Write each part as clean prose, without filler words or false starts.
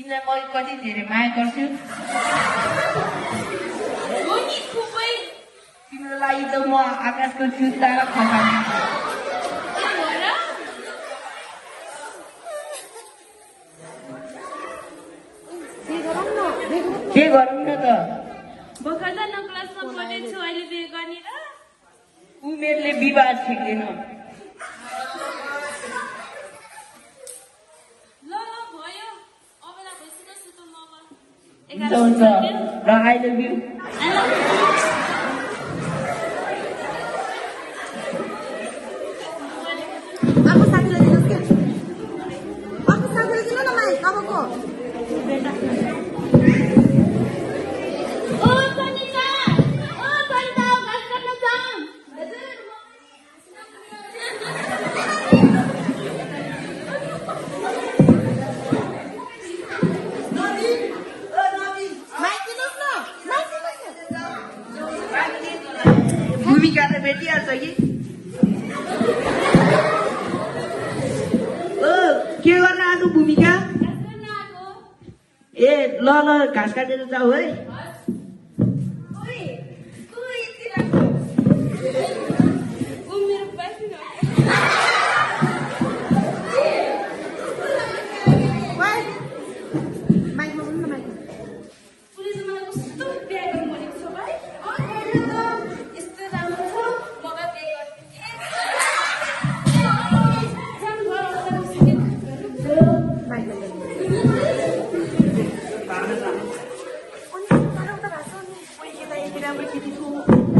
तिमीलाई म कति धेरै माया गर्छु हो नि खुबै तिम्रो लागि त म आकाशको चुता खसाल्छु के गरौँ न त भर्खर त 9 क्लासमा पढेछु अहिले बिहे गर्ने र उमेरले विवाह ठिक्दैन ल भयो अबेला भइसक्यो सुतौँ म अब हुन्छ ल आई लभ यु अर्को साथीलाई दिनुहोस् के अर्को साथीलाई दिनु न माई तपाईँको ओ सनिता घाँस काट्न जाऊँ माई दिनुहोस् न माई दिनुहोस् न भूमिका त भेटिहाल्छ कि के गर्न आएको भूमिका ए ल घाँस काटेर जाऊ है माइकमा बोल्नु न माइक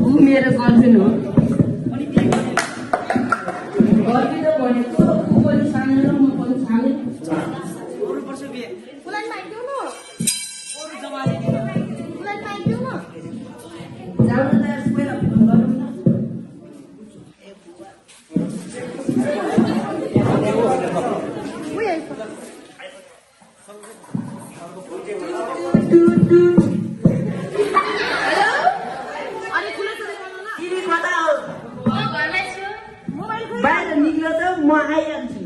ऊ मेरो गर्लफ्रेन्ड हो गर्लफ्रेन्ड भनेको ऊ पनि सानो र म पनि सानो उसलाई माइक दिउ न उसलाई माइक दिउ न जाऊ न त पहिला फोन गरौँ न उही आइस अनि खुला छ तिमी कता हो म घरमै छु मोबाइल बाहिर निक्ल्यो त म आइहाल्छु